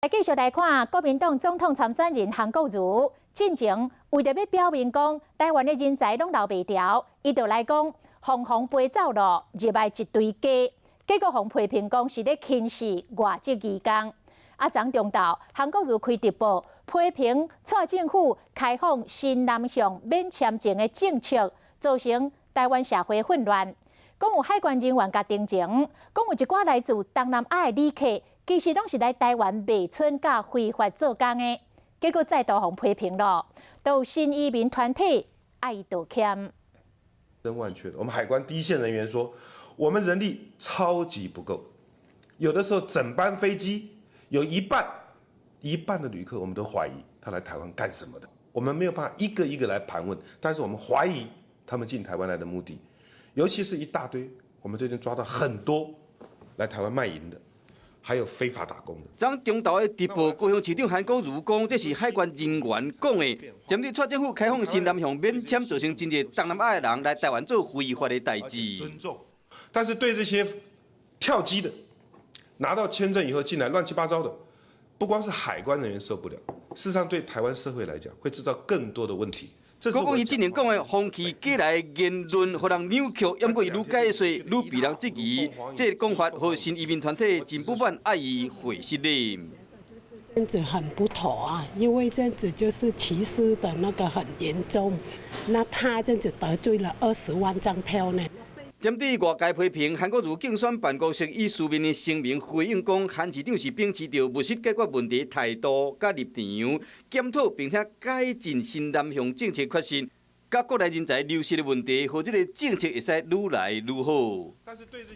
來繼續來看國民黨總統參選人韓國瑜，進前為著欲表明講台灣的人才攏留袂牢，伊就來講鳳凰飛走囉，入來一堆雞，結果予批評講是咧輕視外籍移工。啊，昨中晝韓國瑜開直播批評蔡政府開放新南向免簽證的政策，造成台灣社會混亂。講有海關人員共定情，講有一寡來自東南亞的旅客，其實攏是來台灣賣春佮非法做工的，結果再度予批評囉，都有新移民團體愛伊道歉。真萬確，我們海關第一線人員說，我們人力超級不夠，有的時候整班飛機有一半一半的旅客，我們都懷疑他來台灣幹什麼的。我們沒有辦法一個一個來盤問，但是我們懷疑他們進台灣來的目的，尤其是一大堆，我們最近抓到很多來台灣賣淫的。還有非法打工的。昨中晝的直播，高雄市長韓國瑜講，這是海關人員講的。針對蔡政府開放新南向免簽，造成真濟東南亞的人來台灣做非法的代誌。尊重，但是對這些跳機的，拿到簽證以後進來亂七八糟的，不光是海關人員受不了，事實上對台灣社會來講，會製造更多的問題。閣講伊之前講的風氣過來言論，予人扭曲，毋過伊愈解說愈被人質疑，這個講法予新移民團體真不滿，愛伊回失禮。這樣子很不妥啊，因為這樣子就是歧視的那個很嚴重，那他這樣子得罪了20萬張票呢。針對外界批評，韓國瑜競選辦公室以書面的聲明回應講，韓市長是秉持著務實解決問題態度佮立場，檢討並且改進新南向政策決心，佮國內人才流失的問題，予這个政策會使愈來愈好。但是對這